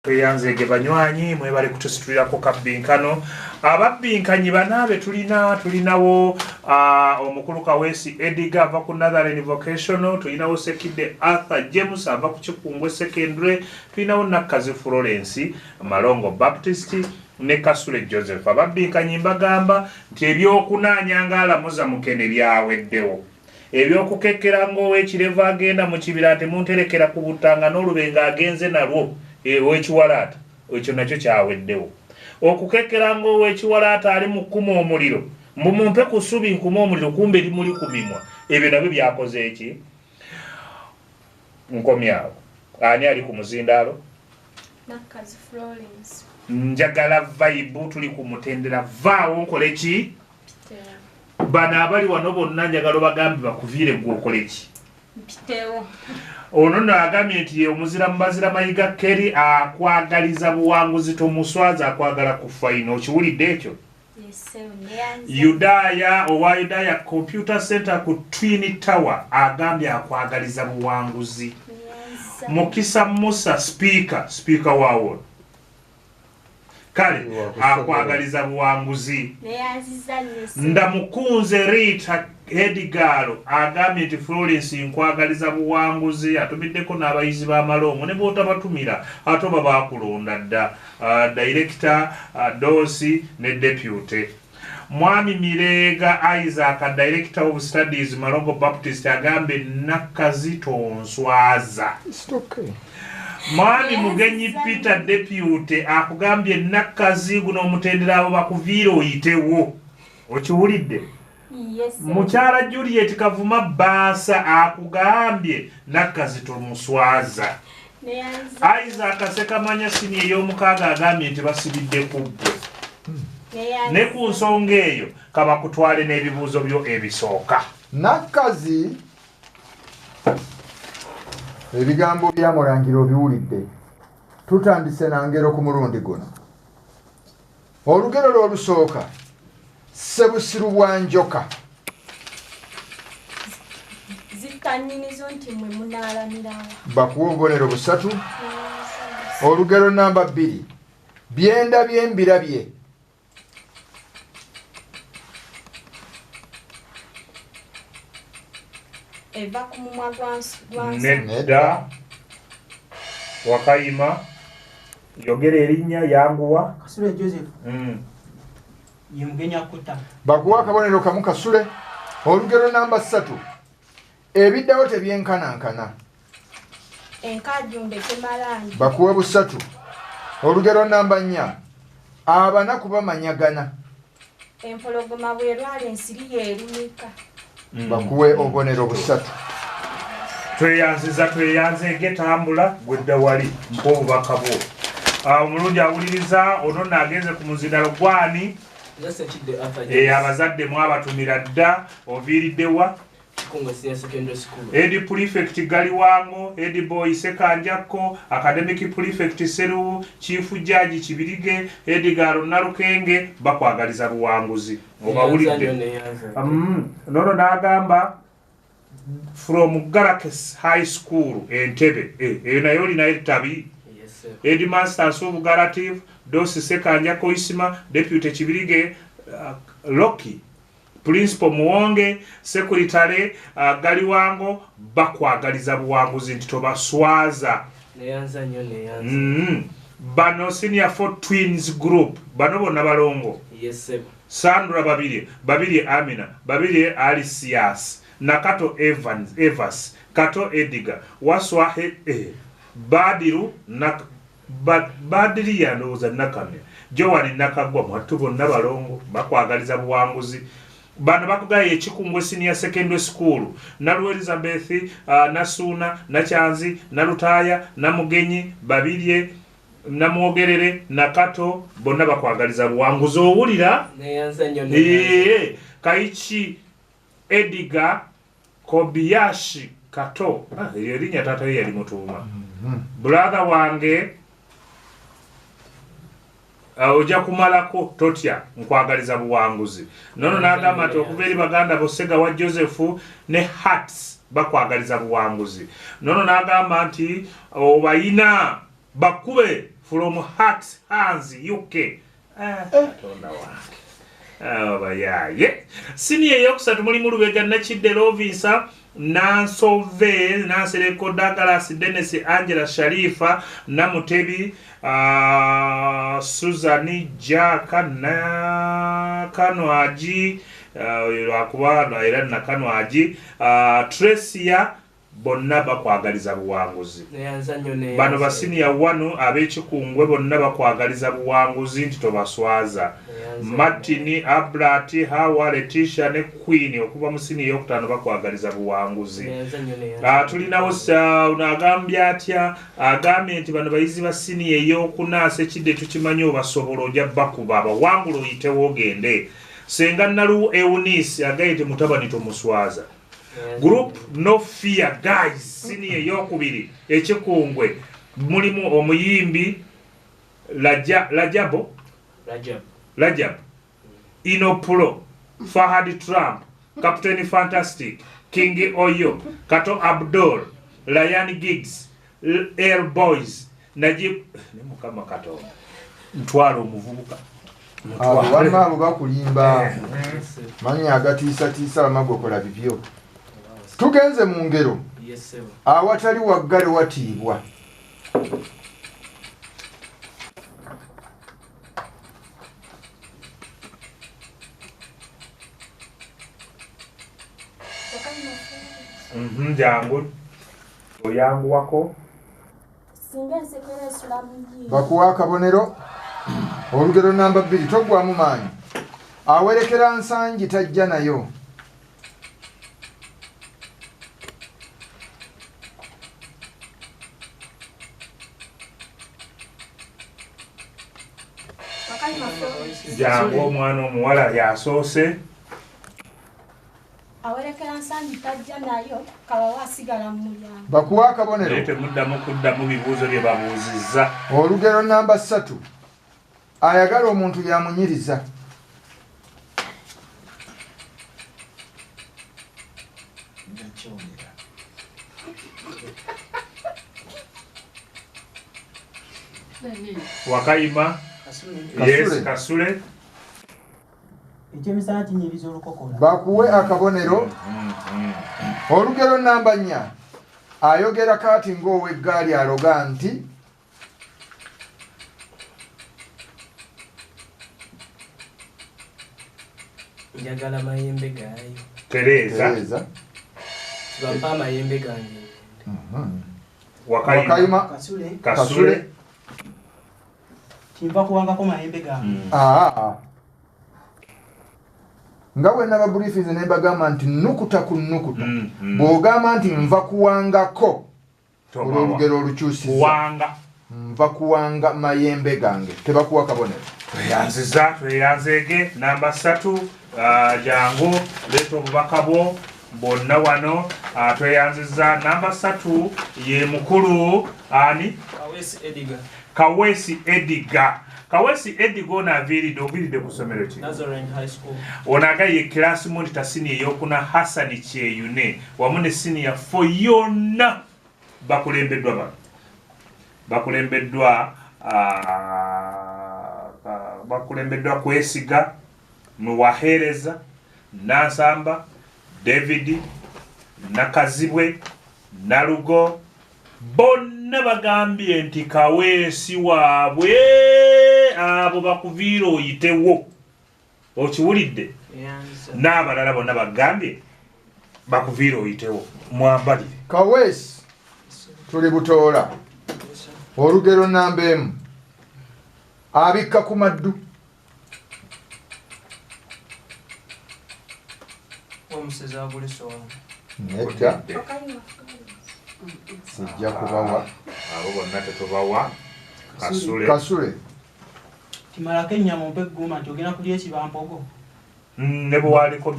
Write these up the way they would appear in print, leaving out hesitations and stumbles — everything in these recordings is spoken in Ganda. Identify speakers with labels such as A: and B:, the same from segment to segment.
A: Tweyanzeege banywanyi, mwebale kutusitulirako kabbinkano. Ababbinkanyi bana be tulina, tulinawo omukulu Kaweesi Edgar ava ku Northern Vocational, tulinawo Sekidde Arthur James ava ku Kikungwe Secondary, tulinawo Nakkazi Florence Malongo Baptist ne Kasule Joseph. Ababbinkanyi mbagamba nti ebyokunaanya ng'alamuza mukene byaweddewo. Ebyokukekkera ng'owekirevu agenda mu kibira nti munterekera ku butta nga n'olubengo agenze nalwo ow'ekiwalaata, ekyo nakyo kyaweddewo. Okukekkera ng'owekiwalaata ali mu kkuma omuliro, mbu mumpe ku ssubi nkuma omuliro, kumbe limuli ku mimwa, ebyo nabyo byakoze eki? Nkomyawo. Ani ali ku muzindaalo?
B: Nakkazi Florence.
A: Njagala vibe, tuli ku mutendera, vaawo nkole ki? Bano abali wano bonna njagala obagambe bakuviire, gwe okole ki?
B: Mpitewo.
A: Ono nno agambye nti ye omuzira mu bazira Mayiga Kerry, akwagaliza buwanguzi, tomuswaza, akwagala ku final. Okiwulidde ekyo? Yudaaya owa Yudaaya Computer Center ku Twin Tower agambye akwagaliza buwanguzi. Mukisa Musa speaker, speaker waawo kale akwagaliza buwanguzi. Ndamukunze Rita Hedigalo agambye nti Florence nkwagaliza buwanguzi, atumiddeko n'abayizi b'amalongo ne bw'otabatumira ate oba bakulonda dda. Director Dosi ne deputy Mwami Mireega Isaac, director of studies Malongo Baptist, agambye Nakkazi tonswaza. Mwami Mugenyi Peter deputy akugambye Nakkazi guno omutendera abo bakuviire oyitewo. Okiwulidde? Mukyala Juliet Kavuma Baasa akugambye Nakkazi tomuswaza. Isaac Sekamanya sini ey'omukaaga agambye nti basibidde ku ggwe. Ne ku nsonga eyo kabakutwale n'ebibuuzo byo ebisooka.
C: Nakkazi, ebigambo bya Mulangira obiwulidde. Tutandise na ngero ku mulundi guno. Olugero lw'olusooka, ssebusiru bwa njoka.
B: Zitta nnyinizo nti mwe munaalamirawa.
C: Bakuwa obubonero busatu. Olugero namba 2, byendabye mbirabye.
B: Eva ku mumwa gwa
A: Nedda. Wakayima, yogera erinnya, yanguwa.
D: Kasule Joseph. Ye mugenya kuta.
C: Bakuwa akabonero kamu, Kasule. Olugero namba 3, ebiddawo tebyenkanankana.
B: Enkajumbe temalangi.
C: Bakuwe busatu. Olugero namba 4, abanaku bamanyagana.
B: Empologoma bw'erwala ensiri yeerumika.
C: Bakuwe obubonero busatu.
A: Tweyanziza, tweyanze tambula gwedda wali mpa obubaka bwo. Omulungi awuliriza ono nno agenze ku muzindalo gwani? Abazadde mwabatumira dda. Oviiriddewa? Head prefect Galiwango, head boy Sekanjakko, academic prefect Seruwu, chief judge Kibirige, Edgar Nalukenge bakwagaliza buwanguzi. Obawulidde? Nono n'agamba from Garakes High School Entebbe, eyo nayo olinayo ettabi. Headmaster Nsubu Garative, Dosi Sekanjako Isima, deputy Kibirige Loki, Principal Muwonge, Secretary Galiwango bakwagaliza buwanguzi nti tobaswaza. Bano Senior Four Twins Group, bano bonna balongo. Sandra Babirye, Babirye Amina, Babirye Alisias, Nakato Evans, Evas, Kato Edgar, Waswa Badiru Badiriya ndowooza Nakamya, Joan Nakagwa, mwattu bonna balongo bakwagaliza buwanguzi. Bano bakugaye Ekikungwe Senior Secondary School, Nalu Elizabeth, Nasuuna, Nakyanzi, Nalutaaya, Namugenyi, Babirye, Namwogerere, Nakato, bonna bakwagaliza buwanguzi. Owulira? Kaichi Edgar Kobayashi Kato, eryo erinnya taata ye yali mutuuma. Brother wange, ojja kumalako totya, nkwagaliza buwanguzi. Nono n'agamba nti okuva eri baganda bo Segawa Joseph ne Hats bakwagaliza buwanguzi. Nono n'agamba nti obayina bakube. from Hearts Hands UK. Katonda wange. Abayaye. Siniya eyokusatu mulimu Lubega Nakidde Lovisa, Nansove, Nansereko Douglas, Dennis Angela Sharifa, Namutebi, Suzani Jaka, Nakanwaji, lwakuba era Nakanwaji, Tresia, bonna bakwagaliza buwanguzi. Bano ba siniya 1 ab'ekikungwe bonna bakwagaliza buwanguzi nti tobaswaza. Martin, Abrati, Hawa, Letitia ne Queen okuva mu siniya eyokutaano bakwagaliza buwanguzi. Tulinawo ono agambye atya? Agambye nti bano bayizi ba siniya eyokuna, Sekidde tukimanyi obasobola ojja bakuba abawangula oyitewo ogende. Senga Nalu Eunice agambye nti mutabani tomuswaza. Group No Fear guys, siniya eyokubiri ekikungwe mulimu omuyimbi Rajab, Inopulo, Fahad Trump, Captain Fantastic, King Oyo, Kato Abdul, Ryan Giggs, Air Boys, Najib ne Mukama Katonda. Ntwalo omuvubuka.
C: Wamma abo bakulimba. Manyi agatiisatiisa amagokola bibyo. Tugenze mu ngero. Awatali waggale watiibwa.
A: Jangu. Oyanguwako.
B: Singa ensekere esula mu nnyimba.
C: Bakuwa akabonero. Olugero namba 2 toggwamu maanyi. Awerekera nsangi tajja nayo.
A: Jangu omwana omuwala yasoose.
B: Awerekera nsangi tajja nayo kawawa asigala mu mulyango.
C: Bakuwa akabonero.
A: Leete muddamu kuddamu bibuuzo bye babuuzizza.
C: Olugero namba 3. Ayagala omuntu yamunyiriza.
A: Wakayima. Yes, Kasule.
D: Ekyemisana kinyiriza olukokola.
C: Bakuwe akabonero. Olugero namba 4. Ayogera kaati ng'ow'eggaali aloga nti
E: njagala mayembe gaayo.
A: Tereza.
E: Kibampa amayembe gange.
A: Wakayima. Kasule.
D: Kinva kuwangako mayembe gange.
C: Nga bwe nababriefinze ne mbagamba nti nnukuta ku nnukuta. Bw'ogamba nti nva kuwangako, olw'olugero olukyusizza.
A: Kuwanga.
C: Nva kuwanga mayembe gange. Tebakuwa kabonero.
A: Tweyanziza, tweyanzeege. Namba 3, jangu leeta obubaka bwo bonna wano. Tweyanziza. Namba 3 ye mukulu ani?
E: Kaweesi Edgar.
A: Kaweesi Edgar. Kaweesi Edgar ono aviiridde oviiridde ku ssomero ki?
E: Nazarene High School.
A: Ono agaye class monitor siniya eyokuna Hassan Kyeyune wamu ne siniya 4 yonna bakulembeddwa bano. Bakulembeddwa bakulembeddwa Kwesiga, Nuwahereza, Nansamba, David, Nakazibwe, Nalugo. Bonna bagambye nti Kaweesi waabwe abo bakuviira oyitewo. Okiwulidde? N'abalala bonna bagambye bakuviira oyitewo. Mwambalire.
C: Kaweesi tuli Butoola. Olugero namba 1. Abikka ku maddu.
E: Omusezi agula essowaani.
C: Nedda. Sijja kubawa.
A: Abo bonna tetubawa. Kasule.
C: Kasule.
D: Kimalako ennyama ompe eggumba nti ogenda kulya ekibampogo.
A: Ne bwe waaliko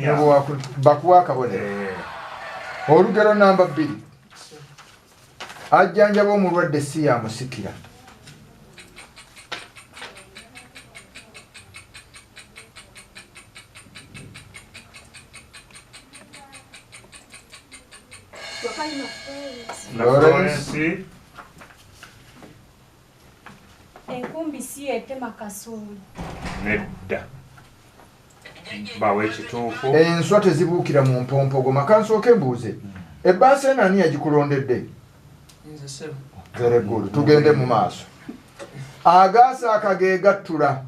C: Bakuwa akabonero. Olugero namba 2. Ajjanjaba omulwadde si yamusikira.
A: Florence.
B: Enkumbi si etema kasooli.
A: Nedda. Bawe ekituufu.
C: Enswa tezibuukira mu mpompogoma. Kansooke mbuuze, ebbaasa eno ani yagikulondedde?
E: Nze ssebo.
C: Very good. Tugende mu maaso. Agaasa akageegattula.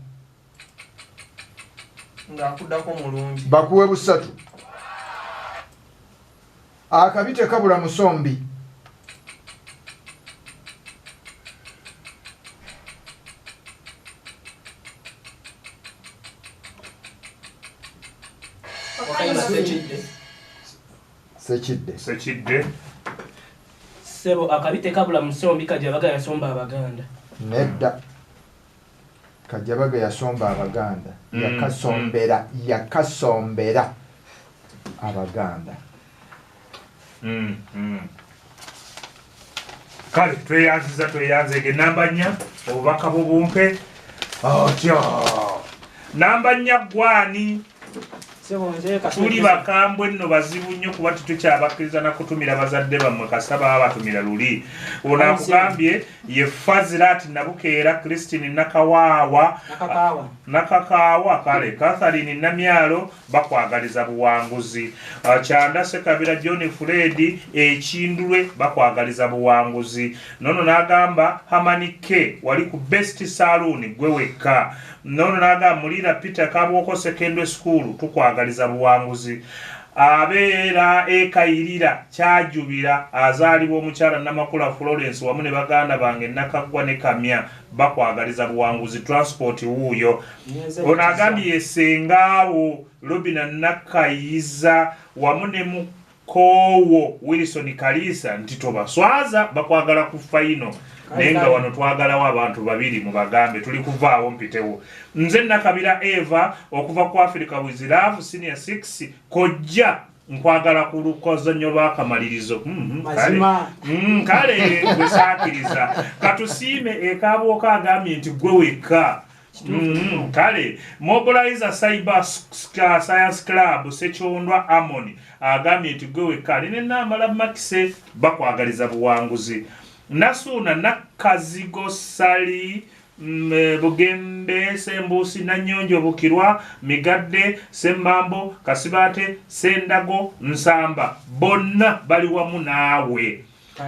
E: Ng'akuddako mulungi.
C: Bakuwe busatu. Akabi tekabula musombi.
E: Wakayima Sekidde.
C: Sekidde.
A: Sekidde.
E: Ssebo, akabi tekabula musombi Kajabaga yasomba Abaganda.
C: Nedda. Kajabaga yasomba Abaganda. Yakasombera, yakasombera Abaganda.
A: Kale tweyanziza, tweyanzege. Namba 4, obubaka bubumpe. Otyo. Namba 4 gwani? Tuli bakambwe nno, bazibu nnyo kuba tetukyabakkiriza na kutumira bazadde bammwe kasita baba batumira luli. Ono akugambye ye Fazilat Nabukeera, Christine Nakawaawa, Nakakaawa, kale Catherine Namyalo, bakwagaliza buwanguzi. Kyanda Sekabira John Fred Ekindulwe, bakwagaliza buwanguzi. Nono n'agamba Hamani K wali ku Best Saloon gwe wekka. Nono n'agamba Mulira Peter Kabwoko Secondary School, tukwagaliza buwanguzi. Abeera Ekayirira Kyajubira, azaalibwa omukyala Namakula Florence wamu ne baganda bange Nakaggwa ne Kamya, bakwagaliza buwanguzi. Transport wuuyo. Ono agambye Sengaawo Robina Nakayiza wamu ne Mukoowo Wilson Kalisa nti tobaswaza, bakwagala ku fayino. Naye nga wano twagalawo abantu babiri, mubagambe tuli kuvaawo mpitewo. Nze Nakabira Eva okuva ku Africa with Love Senior 6, kojja nkwagala ku lukozanyo lw'akamalirizo. Kale gwe saakiriza. Katusiime Ekabwoka agambye nti gwe wekka. Kale Mobilizer Cyber Science Club Sekyondwa Amon agambye nti gwe wekka. Alina Namala Makise, bakwagaliza buwanguzi. Nasuuna Nakazigo Sali Bugembe Sembuusi Nanyonjo Bukirwa Migadde Semmambo Kasibate Sendago Nsamba, bonna bali wamu naawe.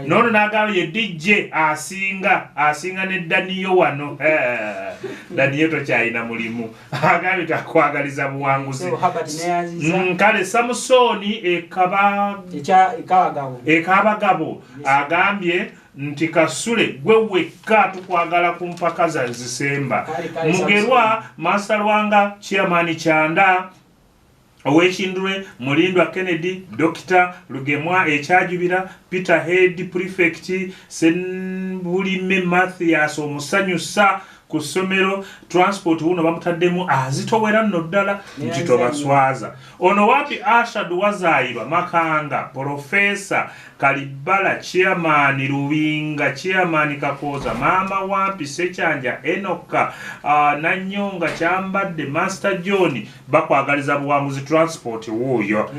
A: Nono n'agamba ye DJ asinga, asinga ne Daniyo wano. Daniyo tokyalina mulimu. Agambye takwagaliza buwanguzi. Kale Samusoni Ekabagabo agambye nti Kasule gwe wekka, tukwagala ku mpaka za zisemba. Mugerwa Master Lwanga Chairman Kyanda Owekindulwe Mulindwa Kennedy, Dr. Lugemwa Ekyajubira, Peter Head Prefect Senbulime Mathias omusanyusa ku ssomero. Transport wuno bamutaddemu azitowera nno ddala nti tobaswaza. Ono wapi Ashad Wazayiba Makanga, Profesa Kalibala, Chairman Luwinga, Chairman Kakoza, Maama Wampi Sekyanja Enoka, Nanyonga Kyambadde, Master John, bakwagaliza buwanguzi. Transport wuuyo.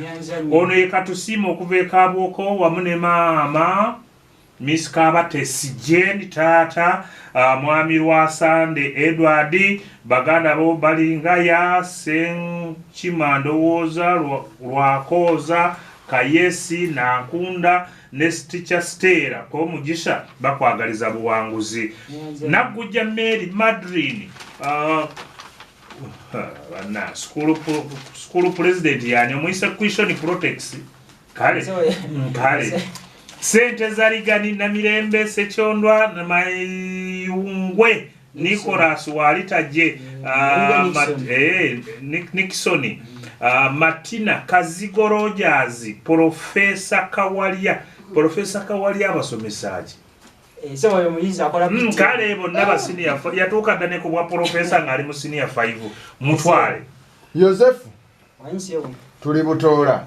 A: Ono ye Katusiima okuva e Kabwoko wamu ne maama Miss Kabatesi Jane, taata Mwami Lwasande Edward, baganda bo Balingaya Senkima ndowooza Lwakooza Kayesi Nankunda ne Teacher Stella Komugisha, bakwagaliza buwanguzi. Naggujja Mary Madrine, bana school president yani omuyise Question Protex. Kale kale Sente Zaligani Namirembe Sekyondwa Mayungwe Nicholas Walitaje, Nixon, Martina Kazigo Rogers, Professor Kawalya. Professor Kawalya abasomesaaki? Kale bonna ba senior, yatuuka dda ne ku bwa professor ng'ali mu senior 5. Mutwale
C: Yosefu, tuli Butoola.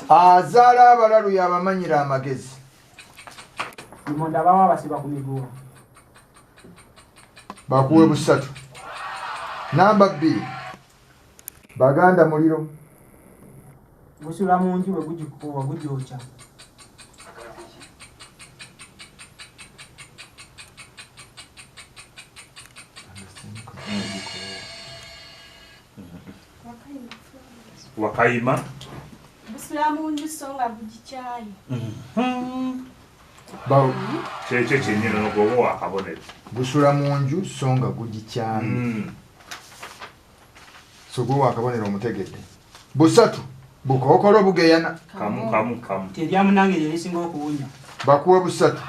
C: Azaala abalalu yabamanyira amagezi. Bakuwe busatu. Namba 2, Baganda muliro.
D: Gusula mu nju bwe gugikuba gugyokya.
A: Wakayima.
B: Busula mu nju so nga bugikyaye.
A: Kyekyo kyennyini n'ogwoba akabonero.
C: Busula mu nju so nga gugikyaye. So gwe akabonero omutegedde. Busatu bukookolo bugeyana.
A: Kamu kamu kamu.
D: Terya munange lyerisinga okuwunya.
C: Bakuwe busatu.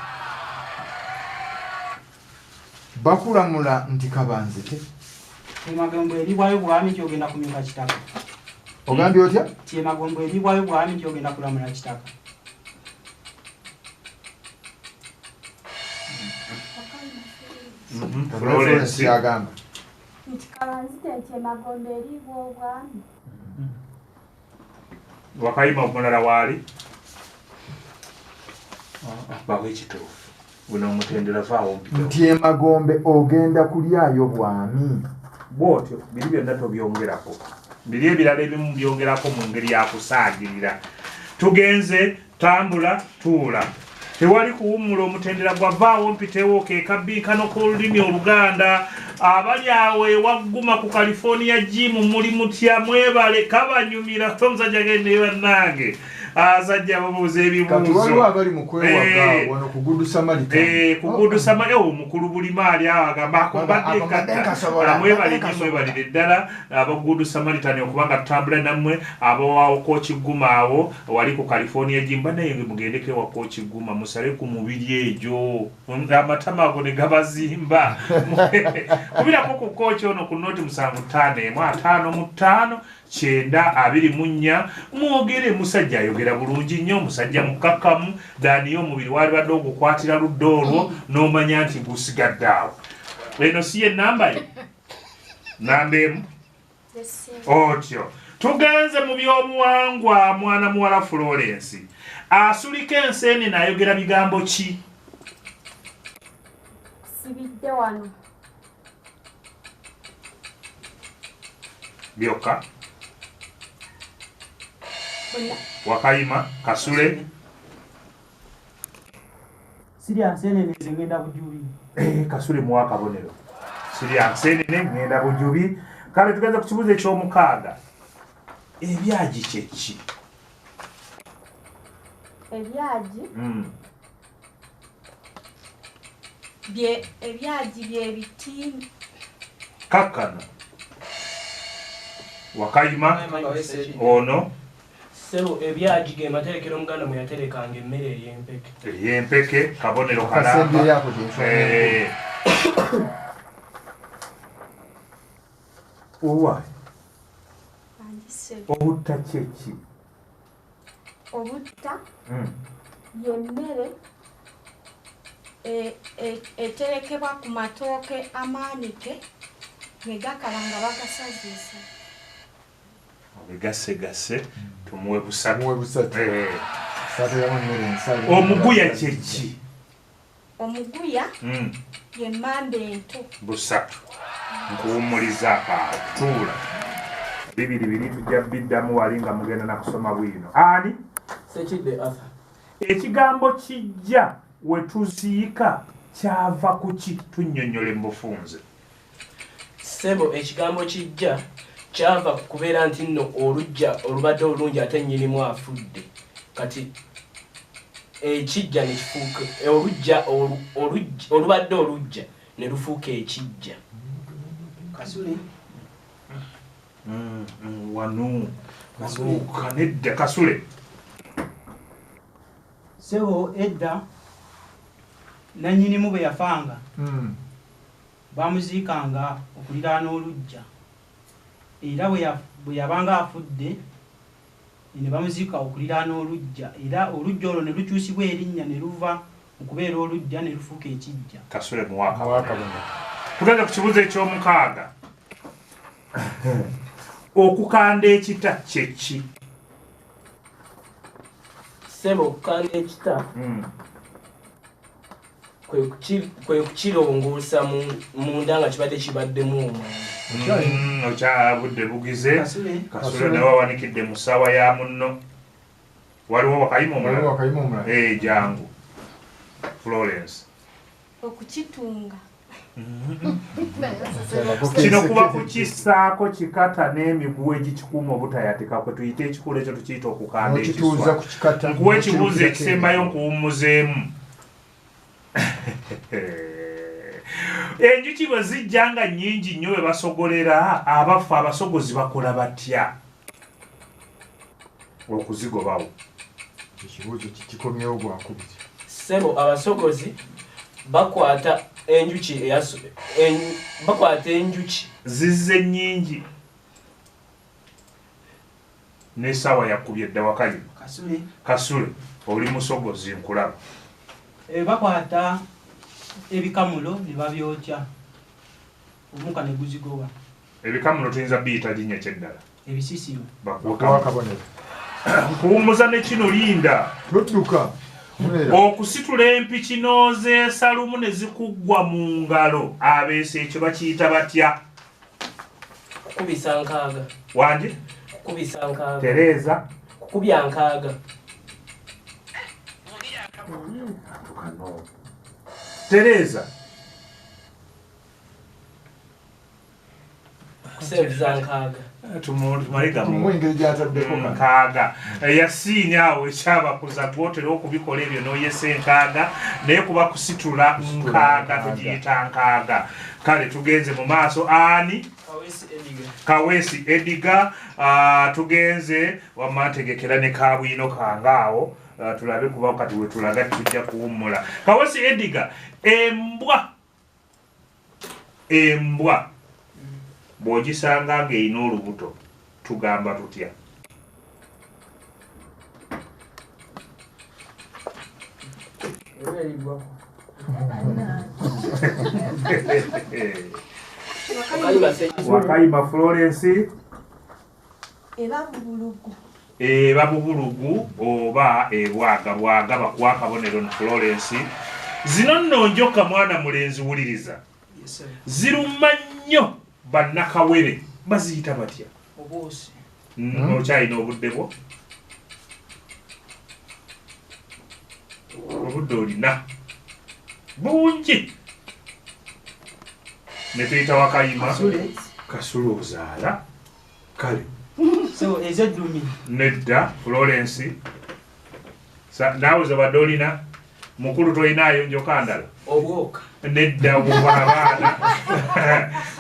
C: Bakulamula nti kabanzite.
D: Emagombe eribwayo bwami kyogenda kumyuka kitaka.
C: Ogambye otya?
D: Ti emagombe eribwayo bwami kyogenda kulamula kitaka.
C: Florence yagamba.
B: Nti kabanzite nti emagombe eribwa obwami.
A: Wakayima omulala waali. Bawe ekituufu. Guno omutendera vaawo mpitewo.
C: Nti emagombe ogenda kulyayo bwami.
A: Bw'otyo biri byonna tobyongerako. Biri ebirala ebimu byongerako mu ngeri ya kusaagirira. Tugenze tambula tuula. Tewali kuwummula omutendera gwa vaawo mpitewo ke kabbinkano k'olulimi Oluganda. Abali awo ewagguma ku California Gym muli mutya mwebale kabanyumira omusajja gende bannange. Azajja babuuza ebibuuzo.
C: Kati waliwo abali mu kwewaga wano ku Good Samaritan.
A: Ku Good Samaritan omukulu bulima ali awo agamba akobadde kasobola. Mwebale nnyo mwebalire ddala aba Good Samaritan okubanga tutambula nammwe abawaawo Coach Guma awo wali ku California Gym naye mugendeko ewa Coach Guma musale ku mubiri egyo amatama ago ne gabazimba. Kubirako ku coach ono ku noti 751 55 924 mwogere musajja ayogera bulungi nnyo musajja mukakkamu daniyo omubiri walibadde ogukwatira ludda olwo n'omanya nti gusigadde awo. Eno si ye namba ye? Namba emu? Otyo. Tugenze mu by'obuwangwa mwana muwala Florence. Asulika enseenene ayogera bigambo ki?
B: Sibidde wano.
A: Byokka. Wakayima, Kasule.
D: Sirya nsenene nze ngenda bujubi.
A: Kasule muwa akabonero. Sirya nsenene ngenda bujubi. Kale tugenze ku kibuuzo eky'omukaaga. Ebyagi kye ki?
B: Ebyagi? Ebyagi bye biti.
A: Kakkana. Wakayima ono.
E: Ssebo ebyagi ge materekero Omuganda mwe yaterekanga emmere ey'empeke.
A: Ey'empeke kabonero kalamba. Owa. Obutta kye ki?
B: Obutta y'emmere eterekebwa ku matooke amaanike ne gakala nga bagasaziza.
A: Obigasegase tumuwe busatu. Omuguya kye ki?
B: Omuguya y'emmamba ento.
A: Busatu. Nkuwummuliza akaawo. Tuula. Bibiri biri tujja biddamu wali nga mugenda na kusoma bwino. Ani?
E: Sekidde Arthur.
A: Ekigambo kijja we tuziika kyava ku ki? Tunnyonnyole mu bufunze.
E: Ssebo ekigambo kijja kyava kubeera nti nno olujja olubadde olungi ate nnyinimu afudde. Kati ekijja ne kifuuka olujja olubadde olujja ne lufuuka ekijja.
D: Kasule.
A: Wano. Kanedda Kasule.
D: Ssebo edda nannyinimu bwe yafanga bamuziikanga okuliraana olujja. Era bwe yabanga afudde ne bamuziika okuliraana olujja era olujja olwo ne lukyusibwa erinnya ne luva okubeera olujja ne lufuuka ekijja.
A: Kasule muwaka. Tugenda ku kibuuzo eky'omukaaga. Okukanda ekita kye ki?
E: Ssebo okukanda ekita kwe kukirongoosa munda nga kibadde kibaddemu omwenge.
A: Okyabudde bugize. Kasule nawe awanikidde mu ssaawa ya munno. Waliwo Wakayima omulala? Jangu. Florence.
B: Okukitunga.
A: Kino kuba kukisaako kikata n'emiguwa egikikuuma obutayatika kwe tuyita ekikulu ekyo tukiyita okukanda ekiswa. Nkuwa ekibuuzo ekisembayo nkuwummuzeemu. Enjuki bwe zijja nga nnyingi nnyo bwe basogolera abafu abasogozi bakola batya okuzigobawo?
C: Ekibuuzo kikomyewo gwakubiri.
E: Ssebo abasogozi bakwata enjuki bakwata enjuki
A: zizze nnyingi n'essaawa yakubye dda. Wakayima Kasule oli musogozi nkulaba.
D: Bakwata ebikamulo ne babyokya omukka ne guzigoba.
A: Ebikamulo tuyinza biyita linnya kyeddala?
D: Ebisisiro.
A: Bakuwa akabonero. Nkuwummuza ne kino linda.
C: Tudduka.
A: Okusitula empiki n'ozeesalumu ne zikuggwa mu ngalo abeese ekyo bakiyita batya?
E: Kukubisa nkaaga.
A: Wangi?
E: Kukubisa nkaaga.
A: Tereeza.
E: Kukubya nkaaga.
A: Tereeza.
E: Kuseebuza nkaaga.
A: Nkaaga yasiini awo ekyabakuza gwotera okubikola ebyo n'oyesa enkaaga naye kuba kusitula nkaaga tugiyita nkaaga. Kale tugenze mu maaso. Ani? Kaweesi Ediga. Tugenze wamma ntegekera ne kabwino kange awo tulabe kuba kati wetulaga tujja kuwummula. Kaweesi Ediga, embwa bw'ogisanga ng'erina olubuto tugamba tutya? Wakayima Florence.
B: Eba bubulugu.
A: Eba bubulugu oba ebwaga bwaga bakuwa akabonero Florence. Zino nno njoka mwana mulenzi wuliriza. Ziruma nnyo bannakawere baziyita batya?
D: Obwosi.
A: Okyalina obudde bwo? Obudde olina bungi. Ne tuyita Wakayima. Kasule ozaala. Kale.
D: So ezeddumi.
A: Nedda Florence. Naawe zobadde olina mukulu tolinaayo njoka ndala?
E: Obwoka.
A: Nedda abaana.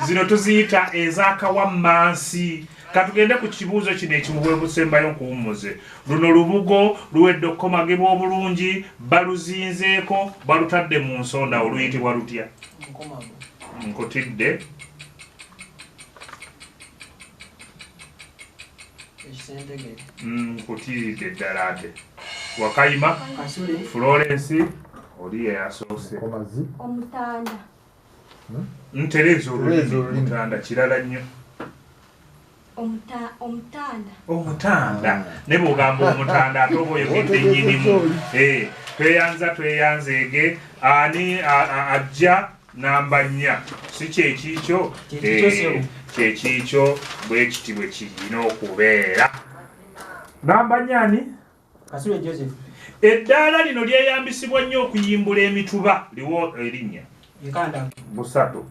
A: Zino tuziyita ezakawammansi. Katugende ku kibuuzo kino ekimu busembayo nkuwummuze. Luno lubugo luwedde okukomagibwa obulungi, baluzinzeeko, balutadde mu nsonda, oluyitibwa lutya? Nkutidde. Nkutiridde ddala ate. Wakayima Florence oli yasoose.
B: Omutanda.
A: Ntereeza olulimi. Omutanda kirala nnyo.
B: Omutanda.
A: Omutanda. Ne bw'ogamba omutanda ate oba oyogedde nnyinimu. Tweyanza tweyanzeege. Ani ajja namba 4? Si kyekiikyo? Kyekiikyo bwe kiti bwe kirina okubeera. Namba 4 ani?
D: Kasule Joseph.
A: Eddaala lino lyeyambisibwa nnyo okuyimbula emituba. Liwo erinnya. Busatu.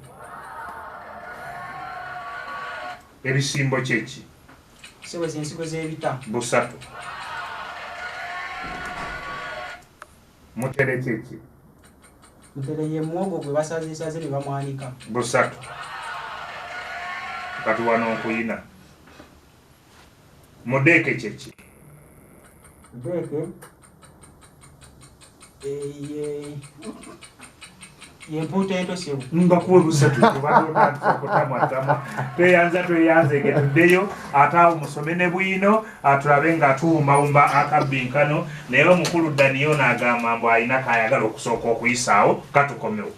A: Ebisimbo kyeki?
D: Ensigo z'ebita.
A: Busatu. Mutere kyeki?
D: Mutere ye muwogo gwe basazeesaze ne bamwanika.
A: Busatu. Kati wano nkuyina. Mudeeke kyeki?
D: Mudeeke yempuuta ento ssebo.
A: Mbakuwe busatu kutamwatamwa. Tweyanza tweyanzeege tuddeyo ate awo musome ne bwino atulabe nga tuwumbawumba akabbinkano naye omukulu Daniyo n'agamba mbu alina kayagala okusooka okuyisaawo katukomewo.